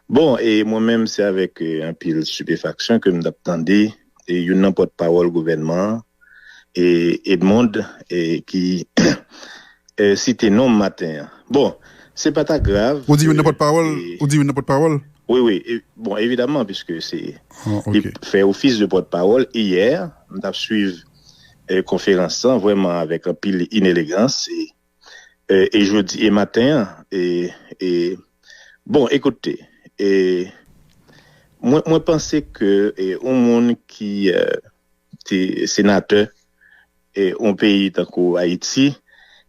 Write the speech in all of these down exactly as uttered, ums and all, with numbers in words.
Bon, e mwen menm, se avèk e, anpil stipefaksyon ke m t ap tande e, youn nan pòtpawòl gouvènman an, e Edmond, e ki e, site non m maten an. Bon, se pa ta grav. Ou di youn nan pòtpawòl? Ou di youn nan pòtpawòl? Wi, wi. E, bon, evidaman, piske se li fè ofis de pòtpawòl. Yè, m t ap swiv e, konferans lan vrèman avèk anpil inelegans. E, e, e jodi e maten an, e, e, bon, ekoute, e, mwen, mwen panse ke e, yon moun ki e, te senatè e, yon peyi tankou Ayiti,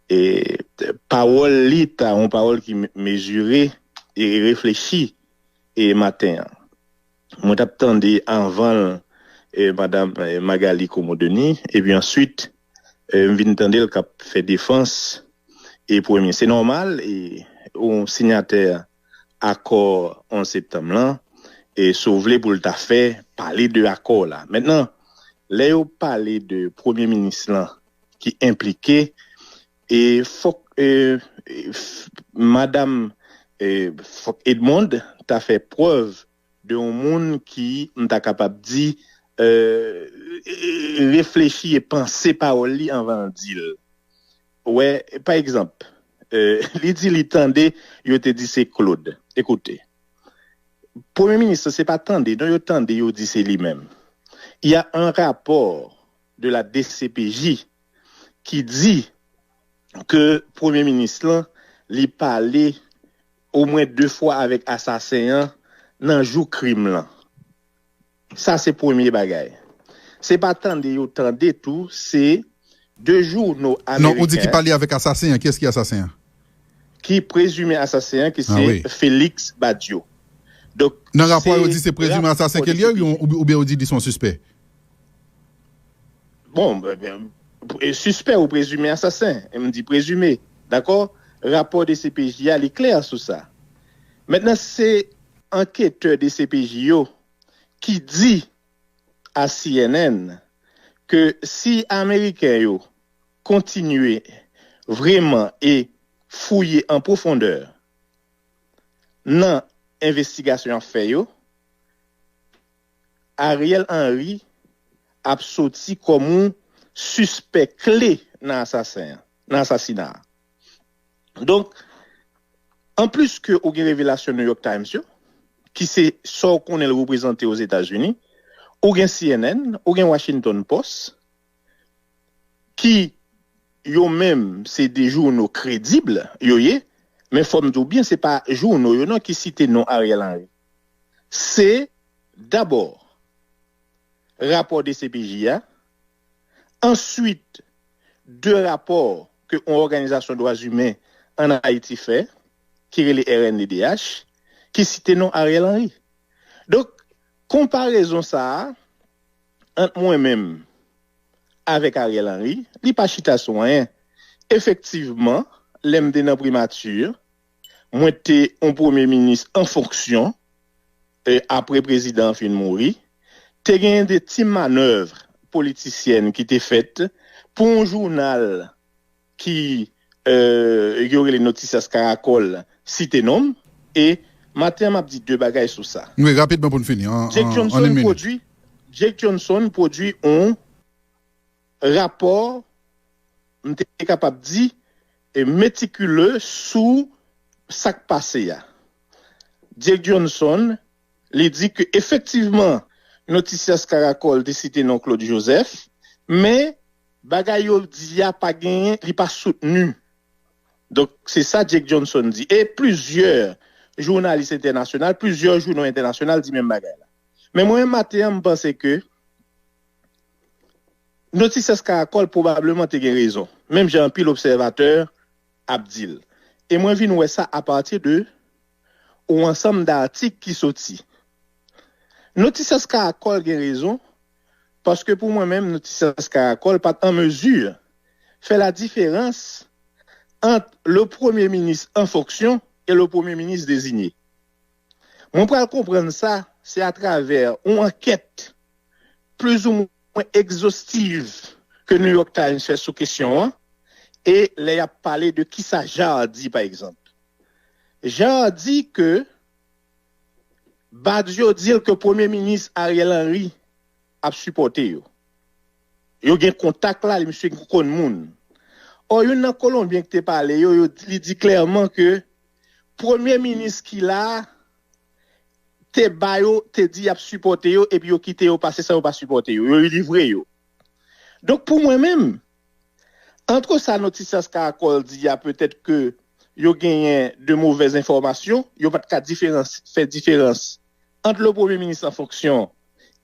e, pawòl li ta yon pawòl ki me- mezire e reflechi e maten an. Mwen t ap tande anvan l, e, madanm e, Magalie Comodeni, epi answit, e, m vin tande l k ap fè defans e premye. Se nòmal, e, yon sinyatè akò onz septanm lan, e si w vle pou l ta fè pale de akò la. Mentnan, lè yo pale de premye minis lan ki enplike, e fòk e, e, f- madanm e, fòk Edmond ta fè prèv de yon moun ki, m ta kapab di, e, e, reflechi e panse pawòl li anvan l di l. Wè, pa egzanp, e, li di li tande yo te di se Claude. Ekoute, premye minis se pa tande, non, yo tande yo di se li menm. Il y a un rapport de la D C P J ki di ke premye minis lan, li pale omwen de fwa avèk asasen an nan jou krim lan. Sa se premye bagay. Se pa tande yo tande tou, se de jouno ameriken. Non, ou di ki pale avèk asasen an. Kiyès ki asasen an? Ki prezime asasen an, ki se Félix Badio. Donk, nan rapò a, yo di se prezime asasen ke li ye, oubyen yo di li se yon sispè? Bon, e, sispè ou prezime asasen, e m di prezime, dakò? Rapò D C P J a, li klè sou sa. Mentnan, se anketè D C P J yo ki di a C N N ke si Ameriken yo kontinye vrèman e fouye an pwofondè nan envestigasyon y ap fè yo, Ariel Henry ap soti kòm yon sispè kle nan asasen an, nan asasina a. Donk, anplis ke ou gen revelasyon New York Times yo, ki se sa w konnen l reprezante Ozetazini, ou gen C N N, ou gen Washington Post, ki yo menm se de jouno kredib yo ye, men fò m di w byen, se pa jouno yo non ki site non Ariel Henry. Se dabò rapò D C P J a, answit de rapò ke yon òganizasyon dwa imen ann Ayiti fè, ki rele R N D D H, ki site non Ariel Henry. Donk, konparezon sa a, ant mwen menm avèk Ariel Henry, li pa chita sou anyen. Efektivman, lè m te nan primati, mwen te yon premye minis an fonksyon, e, apre prezidan an fin mouri, te genyen de ti manèv politisyèn ki te fèt pou yon jounal ki, e, yo rele Noticias Caracol site non m, e maten an m ap di de bagay sou sa. Wi, rapidman pou n fini, an, Jake an, an Johnson yon minit. Pwodui, Jake Johnson pwodui yon rapò, m te kapab di, e metikile sou sa k pase a. Jake Johnson, li di ke efektivman, Noticias Caracol te site non Claude Joseph, men bagay yo di a pa genyen, li pa soutni. Donk, se sa Jake Johnson di. E plizyè jounalis entènasyonal, plizyè jouno entènasyonal di menm bagay la. Men mwen menm maten an, m panse ke Noticias Caracol pwobableman te gen rezon, menm jan anpil obsèvatè ap di l. E mwen vin wè sa apati de yon ansanm datik ki soti. Noticias Caracol gen rezon, paske pou mwen menm, Noticias Caracol pa t an mezi fè ladiferans ant le premye minis an fonksyon e le premye minis deziye. Mwen pral konprann sa, se atravè yon ankèt plizoumwen egzostiv ke New York Times fè sou kesyon an, e lè y ap pale de kisa Jarre di, pa egzanp. Jarre di ke Badio di l ke Premye Minis Ariel Henry ap sipòte yo. Yo gen kontak la, li misye konn moun. Ò, youn nan Kolonbyen ki te pale yo, yo, li di klèman ke Premye Minis ki la a te ba yo, te di y ap sipòte yo, epi yo kite yo pase san yo pa sipòte yo. Yo livre yo. Donk, pou mwen menm, antre sa Noticias Caracol di a, petèt ke yo genyen de movèz enfòmasyon, yo pa t ka diferans, fè diferans ant le premye minis an fonksyon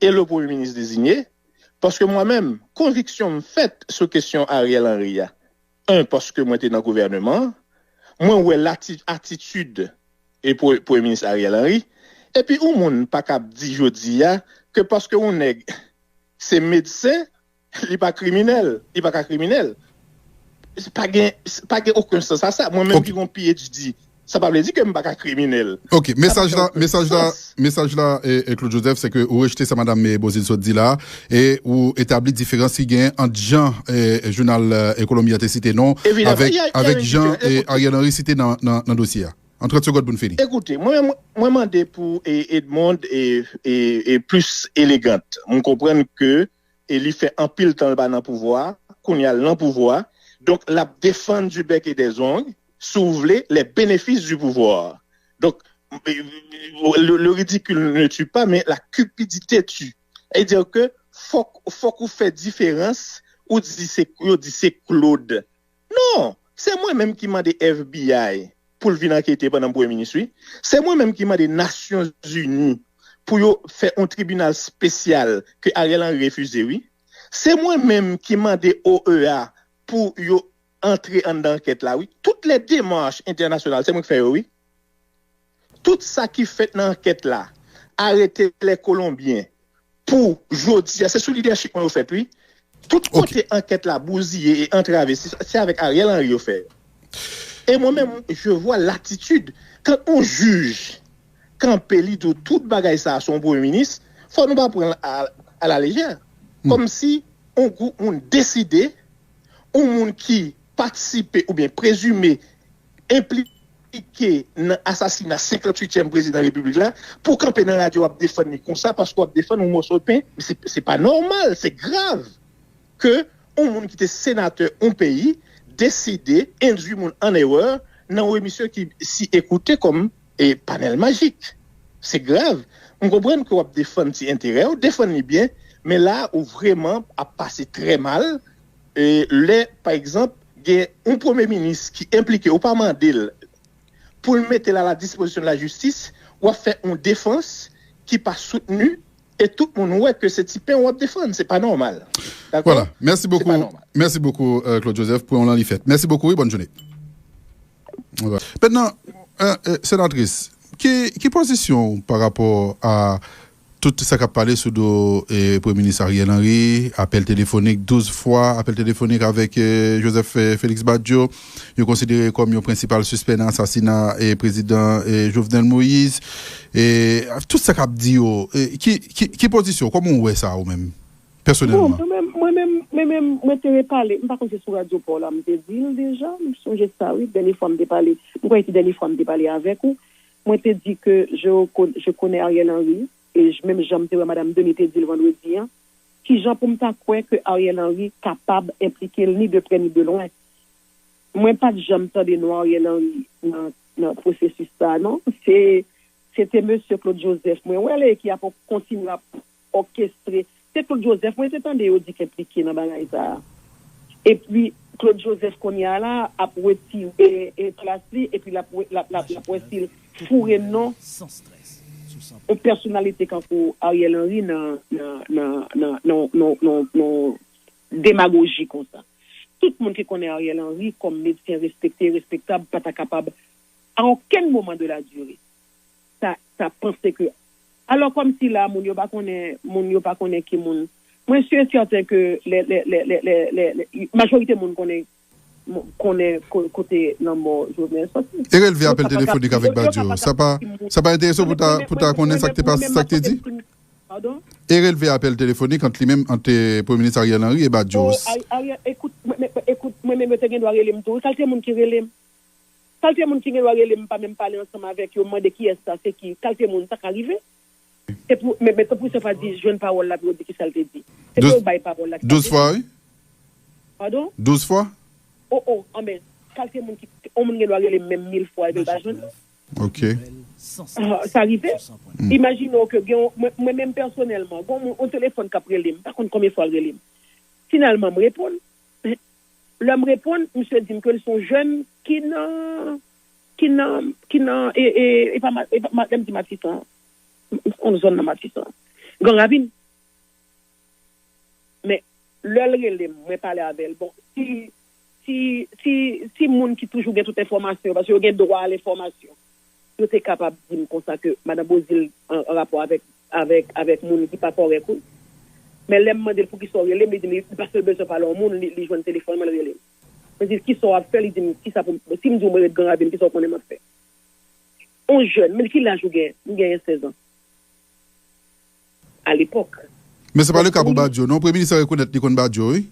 e le premye minis dezinye, paske mwen menm, konviksyon m fèt sou kesyon Ariel Henry a. En, paske mwen te nan gouvèneman an, mwen wè lati-, atitid e pre-, premye minis Ariel Henry, epi yon moun pa kab di jodi a ke paske yon nèg se medsen, li pa kriminèl, li pa ka kriminèl. Pa gen, pa gen okenn sans a sa. Mwen menm ki gen yon P H D, sa pa vle di ke m pa ka kriminèl. Ok, mesaj la, mesaj la, mesaj la, e, e Claude Joseph, se ke ou rejte sa madanm, e, Beauzile sot di la, e ou etabli diferans ki gen ant jan, e, jounal, e, Kolonbyen an te site non, avèk, avèk jan, e, Ariel Henry site nan, nan, nan dosye a. An trant segond pou n fini. Ekoute, mwen, mwen, mwen mande pou, e, Edmond e, e, e plis elegant. Mwen konprann ke e li fè anpil tan l pa nan pouvwa, kounye a l nan pouvwa. Donk, l ap defann du bec et des ongles, si w vle, les bénéfices du pouvoir. Donk, le, le ridicule ne tue pas, mais la cupidité tue. Sètadi ke fòk, fòk ou fè diferans, ou di se, yo di se Claude. Non, se mwen menm ki mande F B I pou l vin ankete pandan m premye minis, wi. Se mwen menm ki mande Nasyonzini pou yo fè yon tribinal espesyal ke Ariel Henry refize, wi. Se mwen menm ki mande O E A pou yo antre anndan ankèt la, wi. Tout lè demach entènasyonal, se mwen ki fè yo, wi. Tout sa ki fèt nan ankèt la, arete lè Kolonbyen, pou jodi a, se sou lidèchip mwen yo fèt, wi. Tout kote ankèt la bouziye e antrave, se, se avèk Ariel Henry yo fè. E mwen menm, je vois l'attitude. Kan yon jij kanpe, li di w tout bagay sa a sou yon premye minis, fò nou pa pran l a, a la lejè. Kòmsi yon gwoup moun deside, yon moun ki patisipe oubyen prezime enplike nan asasina senkantuityèm prezidan repiblik la, pou w kanpe nan radyo w ap defann li konsa, paske w ap defann yon mòso pen, se, se pa nòmal, se grav ke yon moun ki te senatè yon peyi deside endui moun an erè nan yon emisyon ki si ekoute kòm e panèl majik. Se grav. M konprann ke w ap defann ti enterè w, defann li byen, men la ou vrèman ap pase trè mal. E lè, pa egzanp, gen yon premye minis ki enplike, ou pa mande l pou l mete l a la dispozisyon de la jistis, w ap fè yon defans ki pa soutni, e tout moun wè ke se ti pen w ap defann. Se pa nòmal. Dakò? Voilà. Mèsi bokou. Mèsi bokou, euh, Claude Joseph. Pwen w lan li fèt. Mèsi bokou, wi, bòn jounen. Voilà. Mentnan, euh, euh, senatris, ki, ki pozisyon w pa rapò a tout sa k ap pale sou do, eh, Premye Minis Ariel Henry, apèl telefonik douz fwa, apèl telefonik avèk, eh, Joseph, eh, Félix Badio, yo konsidere kòm yon prensipal sispè nan asasina, eh, prezidan, eh, Jovenel Moïse. Eh, tout sa k ap di yo, eh, ki, ki, ki pozisyon, kòman w wè sa ou menm, pèsonèlman? Bon, mwen menm, mwen menm, mwen menm, mwen te repale, m pa konn si se sou radyo pa w la m te di l deja, m sonje sa wi, dènye fwa m te pale, m kwè se dènye fwa m te pale avèk ou, mwen te di ke je recon-, je connais Ariel Henry, e j-, menm jan m te wè Madam Denis te di l vandredi an, kijan pou m ta kwè ke Ariel Henry kapab enplike l ni de prè ni de lwen? Mwen pa t janm tande non Ariel Henry nan, nan pwosesis sa a, non. Se, se te mesye Claude Joseph, mwen wè l e ki ap kontinye ap òkestre. Se Claude Joseph, mwen te tande yo di k enplike nan bagay sa a. Epi, Claude Joseph kounye a la ap retire, e, plas li, epi l ap, l ap, l ap, l ap wè si l foure non yon pèsonalite kankou Ariel Henry nan, nan, nan, nan, nan, nan, nan, nan demagoji konsa. Tout moun ki konnen Ariel Henry kòm medsen respekte e respektab pa ta kapab, à aucun moment de la durée, ta, ta panse ke, alò, kòmsi la, moun yo pa konnen, moun yo pa konnen ki moun. Mwen si e sèten ke lè, lè, lè, majorite moun konnen, konnen ko-, kote lanmò Jovenel sòti. E relve apèl telefonik avèk Badio. Sa pa, sa pa enterese w pou ta, pou ta konnen sa k te pase, sa k te di? Padon? E relve apèl telefonik ant li menm, ant, eh, Premye Minis Ariel Henry e Badio. Oh, Ari-, Ariel, ekout, mwen, mwen, ekout, mwen menm yo te gen dwa rele m tou. Kalite moun ki rele m. Kalite moun ki gen dwa rele m, m pa menm pale ansanm avèk yo, m mande kiyès sa, se ki, kalite moun, sa ka rive. Se pou, men, men tanpri se pa di jwenn pawòl la pou yo di ki sa l te di. Se pou yo bay pawòl la ki sa l te di. Douz fwa, wi. Padon? Douz fwa? O, o, anben, kalite moun ki, yon moun gen dwa rele m menm mil fwa epi l pa jwenn. Ok. Ah, sa rive. Imajine w ke gen yon, mwen, mwen menm pèsonèlman, gen yon moun, yon telefòn k ap rele m, m pa konn konbyen fwa l rele m. Finalman, m reponn. Lè m reponn, misye di m ke l se yon jèn ki nan, ki nan, ki nan, e, e, e pa ma-, e pa ma-, lè m di Matisan, m konn zòn nan Matisan. Gran Ravin. Men, lè l rele m, mwen pale avè l. Bon, si, si, si, si moun ki toujou gen tout enfòmasyon yo, paske yo gen dwa a lenfòmasyon, yo te kapab di m konsa ke Madan Bozil an, an rapò avèk, avèk, avèk moun ki pa kòrèk, wi. Men lè m mande l poukisa w rele m, li di m li, paske l bezwen pale yon moun, li, li jwenn telefòn mwen, l rele m. Mwen di l, "Kisa w ap fè?" Li di m, "Kisa pou m, si m di w mwen ret Gran Ravin, kisa w konnen m ap fè?" On jèn, men ki laj ou gen? M genyen sèz an. A lepòk. Men se pa le ka pou Badio, non? Premye minis la rekonèt li konn Badio, wi.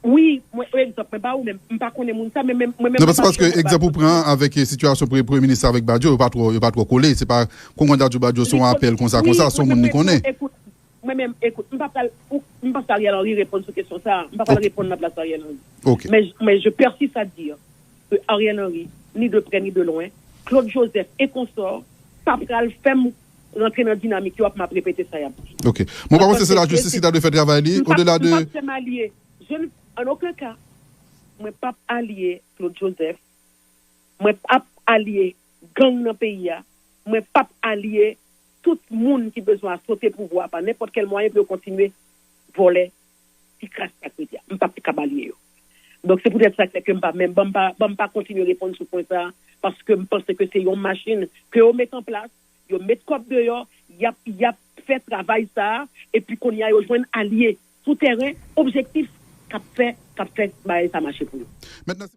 Wi, mwen, egzanp, mwen ba ou menm, m pa konnen moun sa, men, men, mwen menm. Non, paske, paske egzanp ou pran avèk, eh, sitiyasyon pre-, premye minis la avèk Badio, yo pa twò, yo pa twò kole. Se pa konn konn Badio, se yon apèl konsa, konsa, se yon moun li konnen. Ekout, mwen menm, ekout, m pa pral, ou, m panse Ariel Henry reponn sou kesyon sa a. M pa pral reponn nan plas Ariel Henry. Ok. Men, men je persiste à dire que Ariel Henry, ni de près ni de loin, Claude Joseph et consorts, pa pral fè m rantre nan dinamik yo ap m ap repete sa y ap di. Ok. Mwen pa panse se lajistis ki ta dwe fè travay li, odela de. M p ap fè m alye. Je ne, en aucun cas, mwen p ap alye Claude Joseph, mwen p ap alye gang nan peyi a, mwen p ap alye tout moun ki bezwen aswete pouvwa a pa nenpòt kèl mwayen pou yo kontinye vòlè, ti kras sa k rete a. M p ap kab alye yo. Donk, se poutèt sa k fè ke m pa menm, ban m pa, ban m pa kontinye reponn sou pwen sa a, paske m panse ke se yon machin ke yo met an plas, yo met kòb deyò, y ap, y ap fè travay sa a, epi kounye a yo jwenn alye sou tèren, objektif, k ap fè, k ap fè bagay sa mache pou yo. Mentnan,